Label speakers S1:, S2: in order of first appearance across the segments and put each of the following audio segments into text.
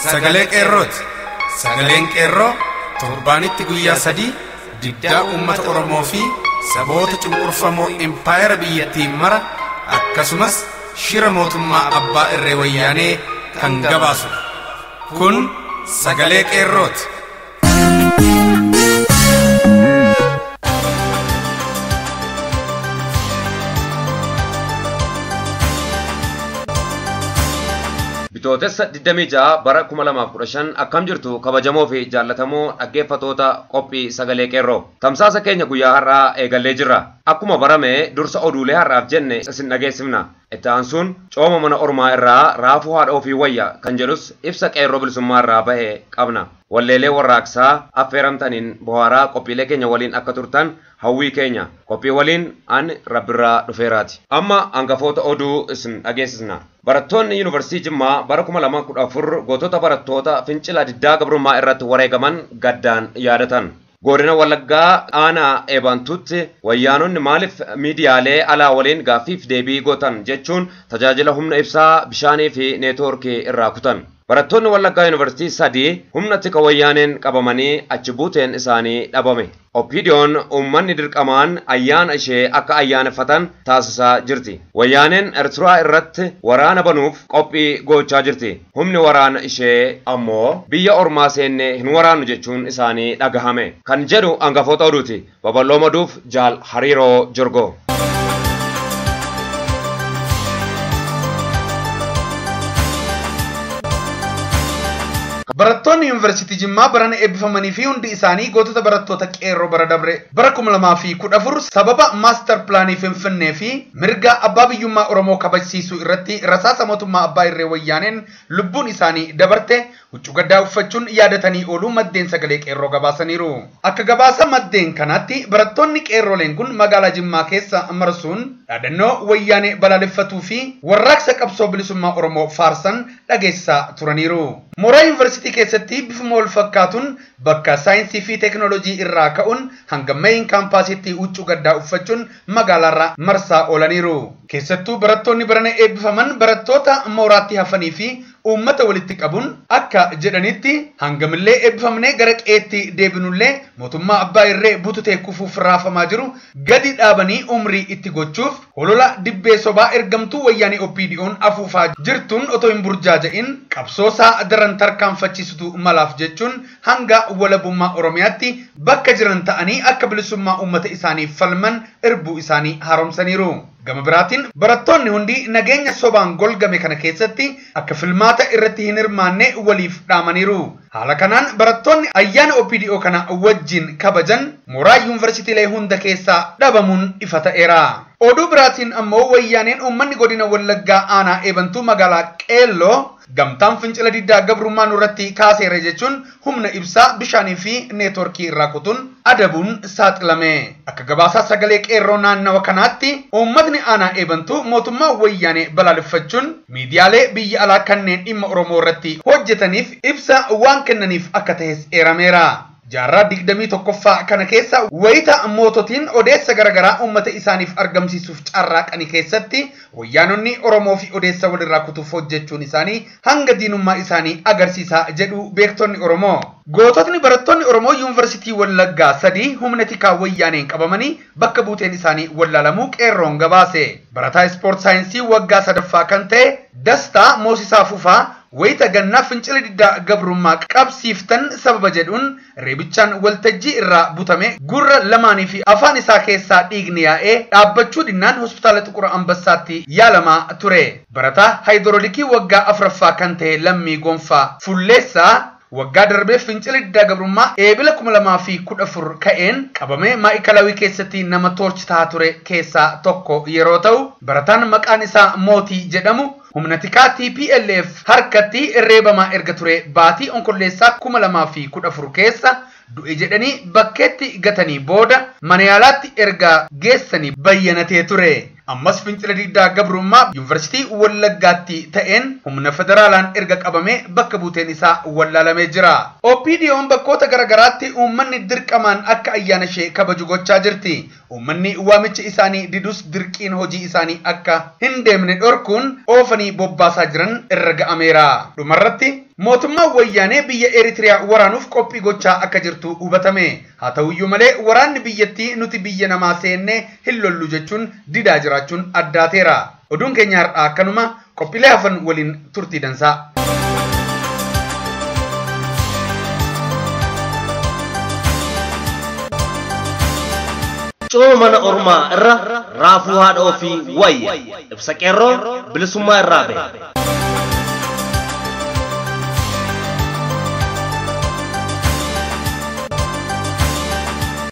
S1: Sagalee Qeerrooti. Sagaleen Qeerroo torbaanitti guyyaa 3 diddaa uummata Oromoo fi saboota cunqurfamoo impaayera biyyattii mara akkasumas shira mootummaa abbaa irree wayyaanee kan gabaasudha. Kun sagalee Qeerrooti.
S2: Bitootessa 26 bara 2015 akkam jirtu kabajamoo fi jaallatamoo dhaggeeffatoota qophii sagalee Qeerroo. Tamsaasa keenya guyyaa har'aa eegallee jirra. Akkuma barame dursa oduulee har'aaf jenne isin dhageessifna. Itti aansuun cooma mana ormaa irraa raafuu haadha ofii wayya kan jedhus ibsa Qeerroo bilisummaa irraa bahe qabna. Walleelee warraaqsaa affeeramtaniin bohaaraa qophiilee keenya waliin akka turtan hawwii keenya. Qophii waliin ani Rabbirraa dhufeeraati. Amma hangafoota oduu isin dhageessisna. Barattoonni Yuunivarsiitii Jimmaa bara 2014 gootota barattoota fincila diddaa gabrummaa irratti wareegaman gaddaan yaadatan. Godina Wallaggaa aanaa Eebantuutti wayyaanonni maaliif miidiyaalee alaa waliin gaaffiif deebii gootan jechuun tajaajila humna ibsaa, bishaanii fi neetwoorkii irraa kutan. Barattoonni Wallaggaa Yuunivarsiitii 3 humna tika wayyaaneen qabamanii achi buuteen isaanii dhabame. OPDO'n uummanni dirqamaan ayyaana ishee akka ayyaaneffatan taasisaa jirti. Wayyaaneen Eertiraa irratti waraana banuuf qophii gochaa jirti. Humni waraana ishee ammoo biyya ormaa seennee hin waraannu jechuun isaanii dhagahame. Kan jedhu hangafoota oduuti. Babal'oo maduuf Jaal Hariiroo Jorgoo.
S3: Barattoonni Yuunivarsiitii Jimmaa barana eebbifamanii fi hundi isaanii gootota barattoota Qeerroo bara dabre bara 2014 sababa maastar pilaanii Finfinnee fi mirga abbaa biyyummaa Oromoo kabajsiisuu irratti rasaasa mootummaa abbaa irree wayyaaneen lubbuun isaanii dabarte huccuu gaddaa uffachuun yaadatanii ooluu maddeen sagalee Qeerroo gabaasaniiru. Akka gabaasa maddeen kanaatti barattoonni Qeerrooleen kun magaalaa Jimmaa keessa marsuun dhaadannoo wayyaanee balaaleffatuu fi warraaqsa qabsoo bilisummaa Oromoo faarsan dhageessisaa turaniiru. Mooraa Yuunivarsiitii keessatti bifuma wal fakkaatuun bakka saayinsii fi teekinooloojii irraa ka'uun hanga mayin kaampaasitti huccuu gaddaa uffachuun magaalaarra marsaa oolaniiru. Keessattuu barattoonni barana eebbifaman barattoota mooraatti hafanii fi uummata walitti qabuun akka jedhanitti hangamillee eebbifamnee gara qeetti deebinullee mootummaa abbaa irree bututee kufuuf raafamaa jiru gadi dhaabanii umrii itti gochuuf holola dibbee sobaa ergamtuu wayyaanee OPDO'n afuufaa jirtuun otoo hin burjaaja'in qabsoosaa daran tarkaanfachiisutu malaaf jechuun hanga walabummaa Oromiyaatti bakka jiran ta'anii akka bilisummaa uummata isaaniif falman irbuu isaanii haaromsaniiru. Gama biraatiin barattoonni hundi nageenya sobaan golgame kana keessatti akka filmaata irratti hin hirmaanne waliif dhaamaniiru. Haala kanaan barattoonni ayyaana OPDO kana wajjin kabajan mooraa yuunivarsiitiilee hunda keessaa dhabamuun ifa ta'eera. Oduu biraatiin ammoo wayyaaneen uummanni godina Wallaggaa aanaa Eebantuu magaalaa Qeelloo gamtaan fincila diddaa gabrummaa nurratti kaaseera jechuun humna ibsaa, bishaanii fi neetwoorkii irraa kutuun adabuun saaxilame. Akka gabaasaa sagalee Qeerroo naannawa kanaatti uummatni aanaa Eebantuu mootummaa wayyaanee balaaleffachuun miidiyaalee biyya alaa kanneen dhimma Oromoo irratti hojjetaniif ibsa waan kennaniif akka ta'es eerameera. Jaarraa 21ffaa kana keessa wayita moototiin odeessa garaagaraa uummata isaaniif argamsiisuuf carraaqanii keessatti wayyaanonni Oromoo fi odeessa walirraa kutuuf hojjechuun isaanii hanga diinummaa isaanii agarsiisaa jedhu beektonni Oromoo. Goototni barattoonni Oromoo Yuunivarsiitii Wallaggaa 3 humna tikaa wayyaaneen qabamanii bakka buuteen isaanii wallaalamuu Qeerroon gabaase. Barataa ispoort saayinsii waggaa 3ffaa kan ta'e Dastaa Moosisaa Fufaa wayita gannaa fincila diddaa gabrummaa qabsiiftan sababa jedhuun reebichaan waltajjii irraa butame gurra lamaanii fi afaan isaa keessaa dhiigni yaa'ee dhaabbachuu dhinnaan hospitaala Xuqur Ambassaatti yaalamaa ture. Barataa haayidroolikii waggaa 4ffaa kan ta'e Lammii Gonfaa Fulleessaa waggaa darbee fincila diddaa gabrummaa eebila 2014 ka'een qabamee maa'ikalawii keessatti nama toorchi ta'a ture keessaa tokko yeroo ta'u barataan maqaan isaa Mootii jedhamu humna tikaa TPLF harkatti reebamaa erga ture baatii onkolleessaa 2014 keessa du'e jedhanii bakkeetti gatanii booda mana yaalaatti erga geessanii bayyanatee ture. Ammas fincila diddaa gabrummaa Yuunivarsiitii Wallaggaatti ta'een humna federaalaan erga qabamee bakka buuteen isaa wallaalamee jira. OPDO'n bakkoota garaagaraatti uummanni dirqamaan akka ayyaana ishee kabaju gochaa jirti. Uummanni waamicha isaanii didus dirqiin hojii isaanii akka hin deemne dhorkuun oofanii bobbaasaa jiran irra ga'ameera. Dhumarratti mootummaan wayyaanee biyya Eritiriyaa waraanuuf qophii gochaa akka jirtu hubatame. Haa ta'uyyuu malee waraanni biyyattii nuti biyya namaa seennee hin lollu jechuun didaa jiraachuun addaateera. Oduun keenya har'aa akkanuma qophiilee hafan waliin turtii dansaa.
S4: Coo mana ormaa irra raafuu haadha ofii wayya. Ibsa qeerroo bilisummaa irraa ba'e.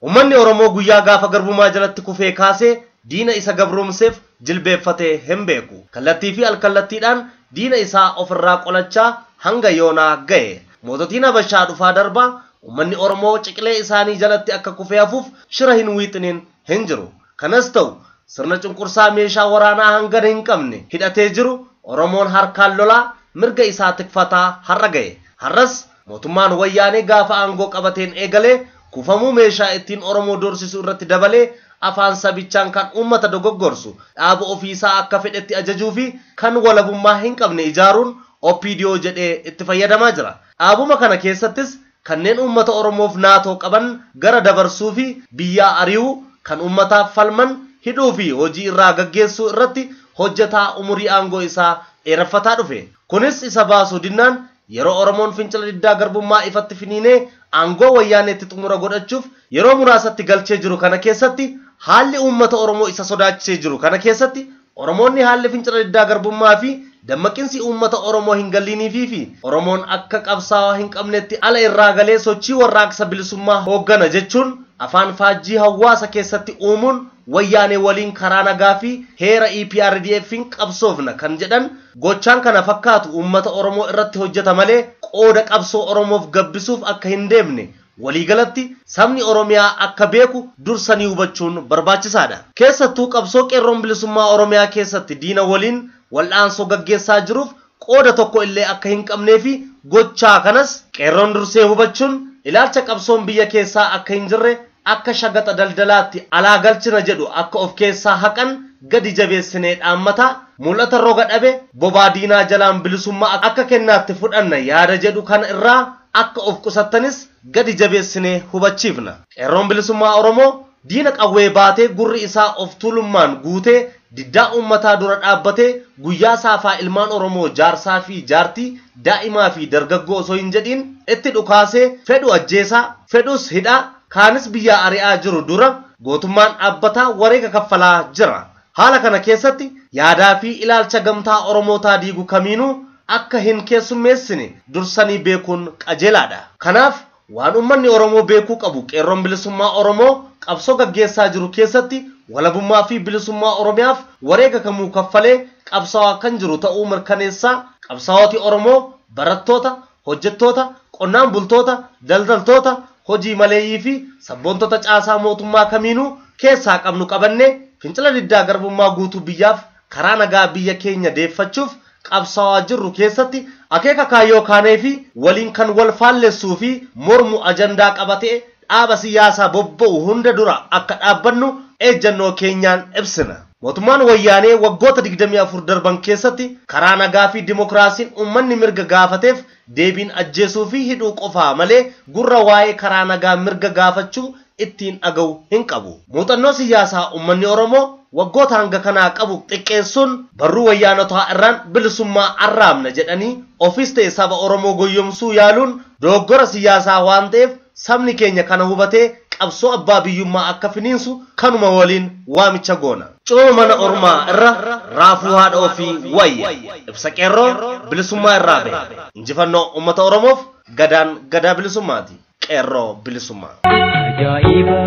S4: Uummanni Oromoo guyyaa gaafa garbummaa jalatti kufee kaasee diina isa gabroomseef jilbeeffatee hin beeku. Kallattii fi alkallattiidhaan diina isaa ofirraa qolachaa hanga yoonaa ga'e. Moototiin Habashaa dhufaa darbaa uummanni Oromoo ciqilee isaanii jalatti akka kufee hafuuf shira hin wiixiniin hin jiru. Kanas ta'u sirna cunqursaa meeshaa waraanaa hangana hin qabne hidhatee jiru Oromoon harkaan lolaa mirga isaa tikfataa har'a ga'e. Har'as mootummaan wayyaanee gaafa aangoo qabateen eegalee kufamuu meeshaa ittiin Oromoo doorsisu irratti dabalee afaan sabichaan kan uummata dogoggorsu dhaaba ofiisaa akka fedhetti ajajuu fi kan walabummaa hin qabne ijaaruun OPDO jedhee itti fayyadamaa jira. Dhaabuma kana keessattis kanneen uummata Oromoof naatoo qaban gara dabarsuu fi biyyaa ari'uu kan uummataaf falman hidhuu fi hojii irraa gaggeessuu irratti hojjetaa umurii aangoo isaa dheereffataa dhufe. Kunis isa baasuu dinnaan yeroo Oromoon fincila diddaa garbummaa ifatti finiinee aangoo wayyaaneetti xumura godhachuuf yeroo muraasatti galchee jiru kana keessatti haalli uummata Oromoo isa sodaachisee jiru kana keessatti Oromoonni haalli fincila diddaa garbummaa fi dammaqinsi uummata Oromoo hin galliiniifii fi Oromoon akka qabsaa'aa hin qabnetti ala irraa galee sochii warraaqsa bilisummaa hooggana jechuun afaan faajjii hawaasa keessatti uumuun wayyaanee waliin karaa nagaa fi heera EPRDF'n qabsoofna kan jedhan gochaan kana fakkaatu uummata Oromoo irratti hojjeta malee qooda qabsoo Oromoof gabbisuuf akka hin deemne waliigalatti sabni Oromiyaa akka beeku dursanii hubachuun barbaachisaadha. Keessattuu qabsoo qeerroon bilisummaa Oromiyaa keessatti diina waliin wal'aansoo gaggeessaa jiruuf qooda tokko illee akka hin qabnee fi gochaa kanas qeerroon dursee hubachuun ilaalcha qabsoon biyya keessaa akka hin jirre akka shagaxa daldalaatti alaa galchina jedhu akka of keessaa haqan gadi jabeessinee dhaammata mul'ata roga dhabe bobaa diinaa jalaan bilisummaa akka kennaatti fudhanna yaada jedhu kana irraa akka of qusattanis gadi jabeessinee hubachiifna. Qeerroon bilisummaa Oromoo diina qawwee baatee gurri isaa of tuulummaan guutee diddaa uummataa dura dhaabbatee guyyaa saafaa ilmaan Oromoo jaarsaa fi jaartii daa'imaa fi dargaggoo osoo hin jedhiin itti dhukaasee fedhu ajjeesaa fedhus hidhaa kaanis biyyaa ari'aa jiru dura gootummaan dhaabbataa wareega kaffalaa jira. Haala kana keessatti yaadaa fi ilaalcha gamtaa Oromootaa diigu kamiinuu akka hin keessummeessine dursanii beekuun qajeelaadha. Kanaaf waan uummanni Oromoo beekuu qabu qeerroon bilisummaa Oromoo qabsoo gaggeessaa jiru keessatti walabummaa fi bilisummaa Oromiyaaf wareega kamuu kaffalee qabsaa'aa kan jiru ta'uu mirkaneessaa qabsaa'ooti Oromoo barattoota, hojjettoota, qonnaan bultoota, daldaltoota, hojii maleeyyii fi sabboontota caasaa mootummaa kamiinuu keessaa qabnu qabannee fincila diddaa garbummaa guutuu biyyaaf karaa nagaa biyya keenya deeffachuuf qabsaa'aa jirru keessatti akeeka kaayyoo kaanee fi waliin kan wal faallessuu fi mormu ajandaa qabatee dhaaba siyaasaa bobba'u hunda dura akka dhaabbannu ejjannoo keenyaan ibsina. Mootummaan wayyaanee waggoota 24 darban keessatti karaa nagaa fi dimokiraasiin uummanni mirga gaafateef deebiin ajjeesuu fi hidhuu qofaa malee gurra waa'ee karaa nagaa mirga gaafachuu ittiin dhaga'u hin qabu. Muuxannoo siyaasaa uummanni Oromoo waggoota hanga kanaa qabu xiqqeessuun barruu wayyaanotaa irraan bilisummaa arraabna jedhanii ofis ta'e saba Oromoo goyyomsuu yaaluun dogoggora siyaasaa waan ta'eef sabni keenya kana hubatee qabsoo abbaa biyyummaa akka finiinsu kanuma waliin waamicha goona. Cooma mana ormaa irra raafuu haadha ofii wayya. Ibsa qeerroo bilisummaa irraa ba'e. Injifannoo uummata Oromoof gadaan gadaa bilisummaati. Qeerroo bilisummaa.
S5: Ajaa'iba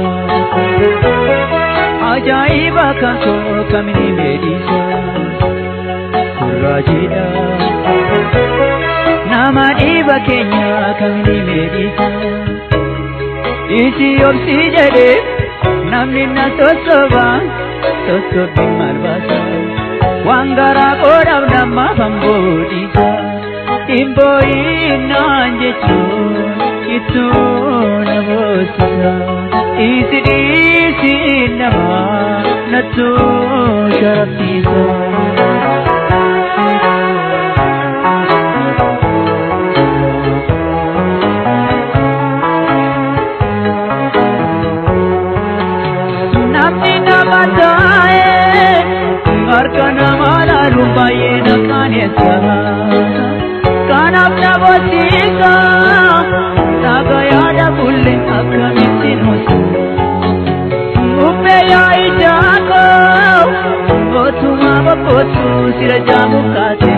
S5: ajaa'iba kan koo kamini meedhiisa gurraajiidha nama dhiiba keenya kamini meedhiisa isi obsi jedhe namni na sossoba sossobbi marbaasa waan garaa qoodhaaf namaaf hamboodhiisa hin boo'innaan jechuun ittuu na boosisa. Dhiisi dhiisi nama nattu sharafsiisa. Namni nama taa'ee harka nama laaluun baay'ee na qaaneessa. Kanaaf na boosiisa dhagaa yaada bullee akkamitti nuusa. Uffee yaa ijaakoo otuma bobbootu sira jaamu kaase.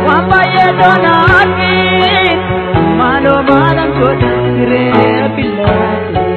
S5: Waan baay'ee toonaati maaloo maalan godha siree billaate.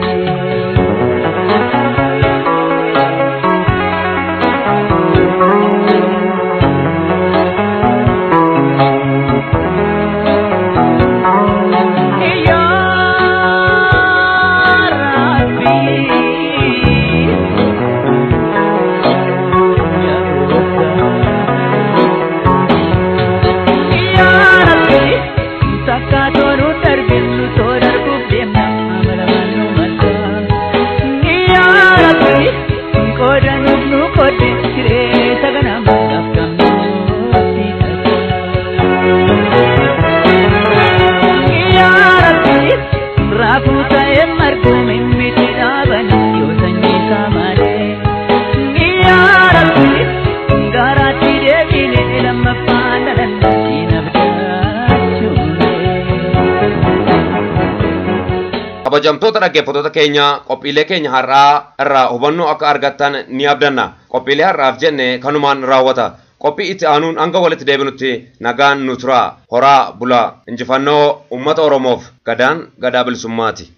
S2: Kabajamtoota dhaggeeffattoota keenya, qophiilee keenya har'aa irraa hubannoo akka argattan ni abdanna. Qophiilee har'aaf jenne kanumaan raawwata. Qophii itti aanuun hanga walitti deebinutti nagaan nu tura. Horaa bulaa. Injifannoo uummata Oromoof. Gadaan gadaa bilisummaati.